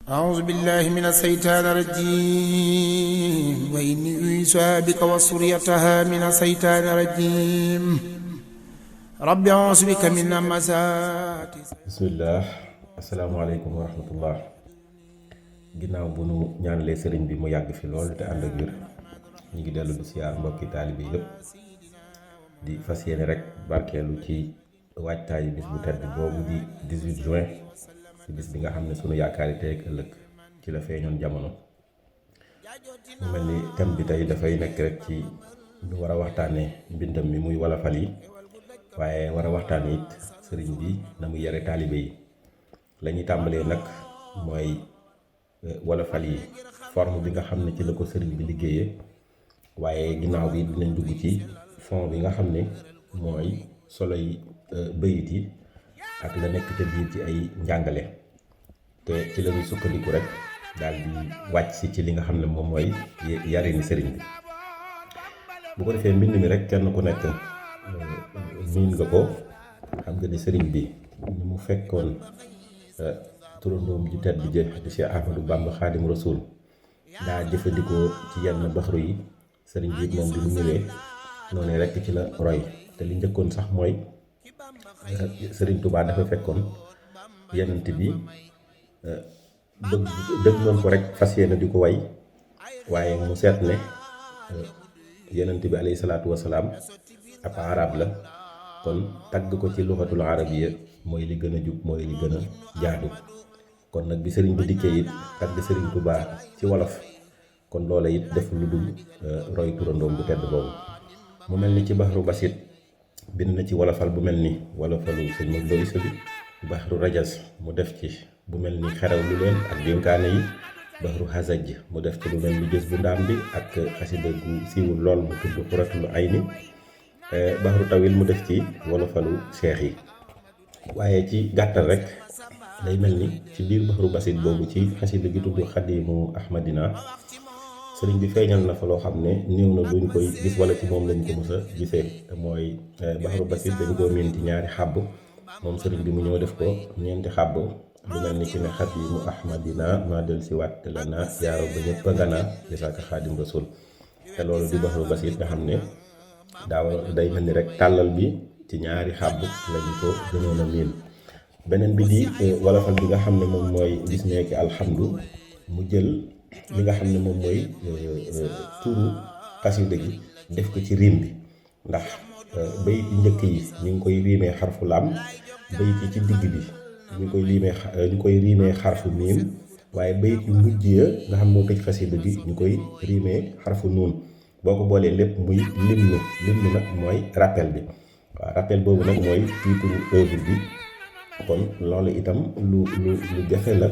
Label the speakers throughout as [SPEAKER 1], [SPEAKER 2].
[SPEAKER 1] أعوذ بالله من الشيطان الرجيم وإني أعيذها بك وذريتها من الشيطان الرجيم رب أعوذ بك من همزات.
[SPEAKER 2] bismillah asalaamaaleykum wa rahmatullah. ginnaaw bu nu ñaanalee sëriñ bi mu yàgg fi lool te ànd ak wér, ñu ngi dellu di siyaar mbokki taalibe yépp di fas yéene rek barkeelu ci waajtaayu bis bu tedd boobu di 18 juin ci bis bi nga xam ne sunu yaakaari tey ak ëllëg ci la feeñoon jamono. mu mel ni thème bi tey dafay nekk rek ci ñu war a waxtaanee mbindam mi muy wolofal yi, waaye war a waxtaane it sëriñ bi na mu yare taalibe yi. la ñuy tàmbalee nag mooy wolofal yi forme bi nga xam ne ci la ko sëriñ bi liggéeyee, waaye ginnaaw bi dinañ dugg ci fond bi nga xam ne mooy solo yi bayit yi ak la nekk te biir ci ay njàngale, te ci la ñuy sukkandiku rek daal di wàcc si ci li nga xam ne moom mooy yarini sëriñ bi. bu ko defee mbind mi rek kenn ku nekk miin nga ko, xam nga ni sëriñ bi ni mu fekkoon turandoom ju tedd ji di Cheikh Ahmadou Bamba Xaadim Rasul daa jëfandikoo ci yenn baxru yi, sëriñ bi moom bi mu ñëwee noonu rek ci la roy. te li njëkkoon sax mooy sëriñ Touba dafa fekkoon yenent bi dëgg noonu ko rek fas yéene di ko way, waaye mu seet ne yenent bi alayhi salaatu wasalaam ab arab la, kon tagg ko ci luxatul arabiya mooy li gën a jub, mooy li gën a jaadu. kon nag bi sëriñ bi dikkee it tagg sëriñ Touba ci wolof, kon loola it def lu dul roy turandoom bu tedd boobu. mu mel ni ci baxru basit bind na ci wolofal bu mel ni wolofalu sëñ mag doy sëbi. baxru rajas mu def ci bu mel ni xerew lu leen ak dénkaane yi. baxru xasaj mu def ci lu mel ni jës bu ndaam bi ak xasida gu siiwul lool mu tudd xuratul ay ni. baxru tawil mu def ci wolofalu seex yi. waaye ci gàttal rek day mel ni ci biir baxru basit boobu ci xasida gi tudd xadimu ahmadina, sëriñ bi feeñal na fa loo xam ne néew na luñ koy gis wala ci moom lañ ko mës a gisee, te mooy baxru basit dañ koo miin ci ñaari xàbb, moom sëriñ bi mu ñëw def ko ñeenti xàbb. lu mel ni ci ne xadimu ahmadina maa del si waat la na yaaro ba ñëpp a ngana bisaaka xaadim rasul. te loolu di baxru basit nga xam ne day mel ni rek tàllal bi ci ñaari xàbb lañu ko gënoon a miin. beneen bi di wolofal bi nga xam ne moom mooy gis nekki alhamdu, mu jël li nga xam ne moom mooy turu xasida gi def ko ci riim bi, ndax bayit yi njëkk yi ñu ngi koy riimee xarfu lam, bayit yi ci digg bi ñu koy riimee xarfu miim, waaye bayit yu mujj ya nga xam moo tëj xasida gi ñu koy riimee xarfu nuun. boo ko boolee lépp muy limnu nag mooy rappel bi. waaw rappel boobu nag mooy titre œuvre bi. kon loolu itam lu jafe la,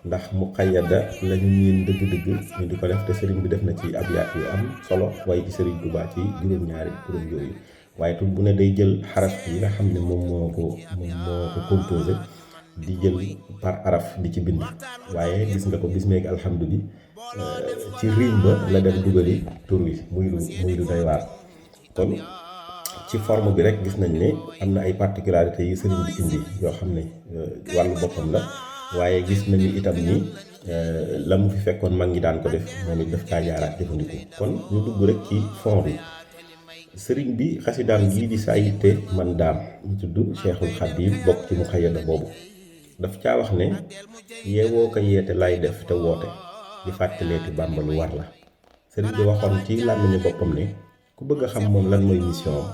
[SPEAKER 2] ndax mu xayyada la ñu ñiin dëgg-dëgg ñu di ko def, te sëriñ bi def na ci abyaat yu am solo waaye ci sëriñ Touba ci juróom-ñaari turam yooyu. waaye tur bu ne day jël xaraf yi nga xam ne moom moo ko composé di jël par araf di ci bind. waaye gis nga ko gis meegi alhamdu bi ci riim ba la dem dugali tur wi muy lu doy waar. kon ci forme bi rek gis nañ ne am na ay particularités yi sëriñ bi indi yoo xam ne wàllu boppam la, waaye gis nañu itam ni la mu fi fekkoon mag ñi daan ko def moom it daf kaa jaaraat jëfandiku. kon ñu dugg rek ci fond bi. sëriñ bi xasidaam gii di saa yitte man daam mu tudd Cheikhul Khadim bokk ci mu xayyada boobu, daf caa wax ne yeewoo ko yeete lay def te woote di fàttaleeti Bàmba lu war la. sëriñ bi waxoon ci làmmiñu boppam ne ku bëgg a xam moom lan mooy mission am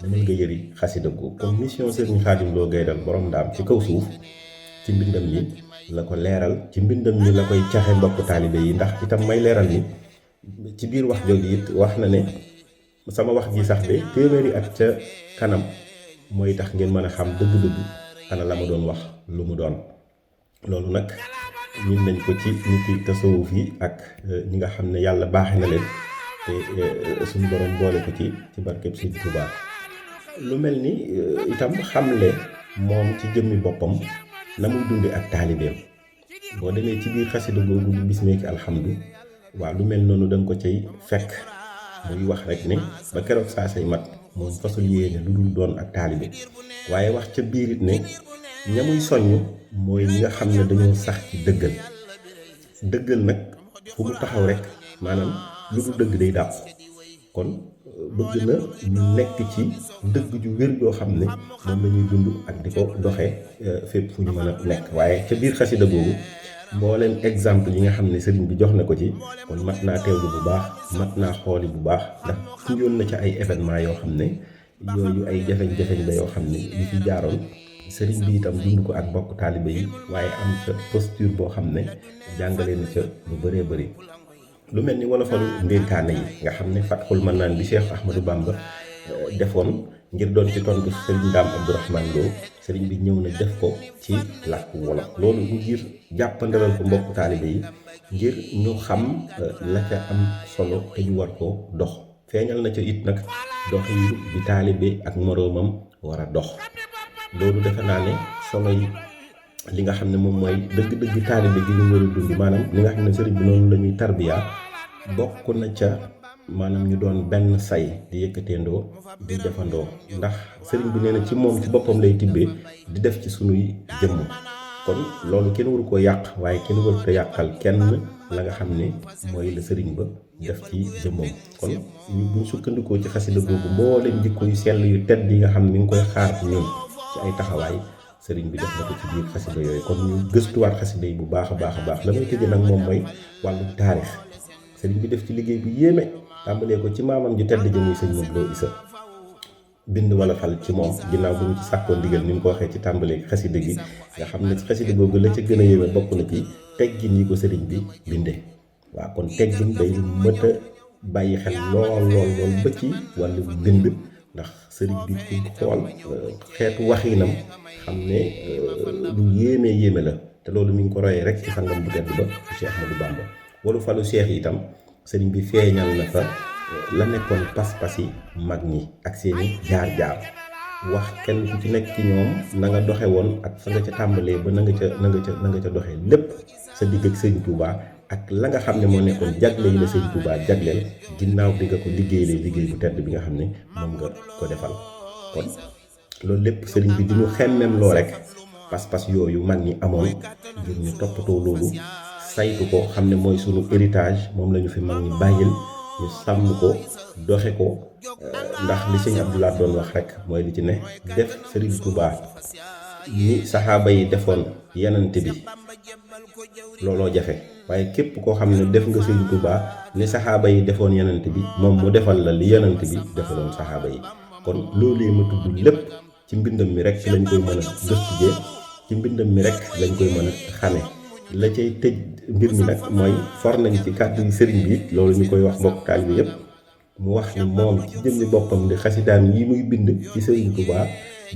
[SPEAKER 2] demal nga yëri xasida gu comme mission sëriñ Xaadim Lo Gaydel borom ndaam ci kaw suuf. ci mbindam yi la ko leeral, ci mbindam yi la koy caxe mbokk taalibe yi, ndax itam may leeral ni ci biir wax jooju it wax na ne sama wax ji sax de téeméeri at ca kanam mooy tax ngeen mën a xam dëgg-dëgg ana la ma doon wax lu mu doon. loolu nag ñun nañ ko ci nit yi tasawuf yi ak ñi nga xam ne yàlla baaxe na leen te suñu borom boole ko ci barkeb Sëriñ Tuubaa. lu mel ni itam xamle moom ci jëmmi boppam na muy dunde ak taalibeem. boo demee ci biir xasida googu di bismeeki alhamdu, waaw lu mel noonu danga ko cay fekk muy wax rek ne ba keroog saa say mat moom fasul yéene lu dul doon ak taalibe. waaye wax ca biir it ne ña muy soññ mooy ñi nga xam ne dañoo sax ci dëggal dëggal nag fu mu taxaw rek maanaam lu dul dëgg day dàqu kon bëgg na ñu nekk ci dëgg ju wér yoo xam ne moom la ñuy dund ak di ko doxee fépp fu ñu mën a nekk waaye ca biir xasida boobu mbooleem exemple yi nga xam ne sëriñ bi jox na ko ci kon mat naa teewlu bu baax mat naa xooli bu baax ndax tuñoon na ca ay événement yoo xam ne yooyu ay jafeñ-jafeñ la yoo xam ne yu fi jaaroon sëriñ bi itam dund ko ak bokk taalibe yi waaye am ca posture boo xam ne jàngale na ca lu bëree bëri lu mel ni wolofalu ndénkaane yi nga xam ne Fatxul Manaan bi Cheikh Ahmadou Bamba defoon ngir doon ci tontu sëriñ Ndaam Abdourahman Lo sëriñ bi ñëw na def ko ci làkku wolof loolu ngir jàppandalal ko mbokk taalibe yi ngir ñu xam la ca am solo te ñu war koo dox feeñal na ca it nag doxi bi taalibe ak moroomam war a dox loolu defe naa ne solo yi li nga xam ne moom mooy dëgg-dëgg taalibe gi ñu war a dund maanaam li nga xam ne sëriñ bi noonu la ñuy tarbiya bokk na ca maanaam ñu doon benn say di yëkkateendoo di defandoo ndax sëriñ bi nee na ci moom ci boppam lay tibbee di def ci sunuy jëmm kon loolu kenn waru koo yàq waaye kenn waru ko yàqal kenn la nga xam ne mooy la sëriñ ba def ci jëmmam kon ñu buñ sukkandikoo ci xasida boobu mbooleem jikko yu sell yu tedd yi nga xam ne mi ngi koy xaar ci ñun ci ay taxawaay sëriñ bi def na ko ci biir xasida yooyu kon ñu gëstuwaat xasida yi bu baax a baax a baax la may tëjee nag moom mooy wàllu taarix sëriñ bi def ci liggéey bu yéeme tàmbalee ko ci maamam ju tedd jëmuy sëñ Modou Lo Issa bind wala fal ci moom ginnaaw bu ñu ci sàkkoo ndigal ni mu ko waxee ci tàmbalee xasida gi nga xam ne ci xasida googu la ca gën a yéeme bokk na ci teggin yi ko sëriñ bi bindee waaw kon teggin day mët a bàyyi xel lool ba ci wàllu bind ndax sëriñ bi ku xool xeetu waxiinam xam ne lu yéeme la te loolu mi ngi ko royee rek ci sangam bu tedd ba Cheikh Ahmadou Bamba walu falu Cheikh itam sëriñ bi feeñal na fa la nekkoon pas-pas yi mag ñi ak seeni jaar-jaar wax kenn ku ci nekk ci ñoom na nga doxe woon ak fa nga ca tàmbalee ba na nga ca doxee lépp sa digg ak sëriñ Touba ak la nga xam ne moo nekkoon jagle yi la sëriñ Touba jagleel ginnaaw bi nga ko liggéey bu tedd bi nga xam ne moom nga ko defal kon loolu lépp sëriñ bi di ñu xemmeem loo rek pas-pas yooyu mag ñi amoon ngir ñu toppatoo loolu saytu ko xam ne mooy sunu héritage moom la ñu fi mag ñi bàyyil ñu sàmm ko doxe ko ndax li sëñ Abdoulaye doon wax rek mooy li ci ne def sëriñ Touba ni saxaaba yi defoon yenante bi looloo jafe waaye képp koo xam ne def nga sëriñ Touba ni saxaaba yi defoon yenante bi moom mu defal la li yenante bi defaloon saxaaba yi kon loolu yi ma tudd lépp ci mbindam mi rek lañ koy mën a gëstujee ci mbindam mi rek lañ koy mën a xame la cay tëj mbir mi nag mooy for nañ ci kàddu yi sëriñ bi loolu ñu koy wax mbokk taal bi yépp mu wax ni moom ci jëmmi boppam di xasidaan yi muy bind ci sëriñ Touba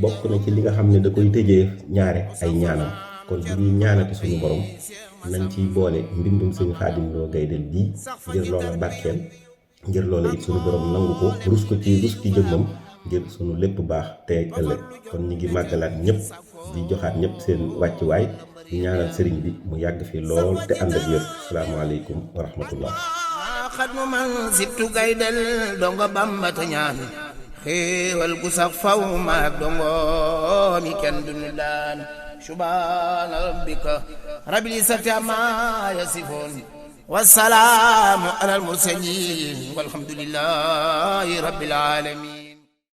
[SPEAKER 2] bokk na ci li nga xam ne da koy tëjee ñaare ay ñaanam kon bu ñuy ñaanati suñu borom nañ ciy boole mbindum sëñ Xaadim Lo Gaydel bii ngir loola barkeel ngir loola it suñu borom nangu ko rus ci jëmmam ngir suñu lépp baax tey ak ëllëg kon ñi ngi màggalaat ñëpp di joxaat ñëpp seen wàccuwaay di ñaanal sëriñ bi mu yàgg fi lool te ànd ak wér asalaamaaleykum wa rahmatullah
[SPEAKER 1] xatmu man sibtu Gaydel dongo Bamba te ñaan xéewal gu sax faw maak dongo mi kenn duñu daan subhaana rabbika rabbil izzati ammaa yasifoon wassalaamu alal mursaliin walhamdulillahi rabbil aalamiin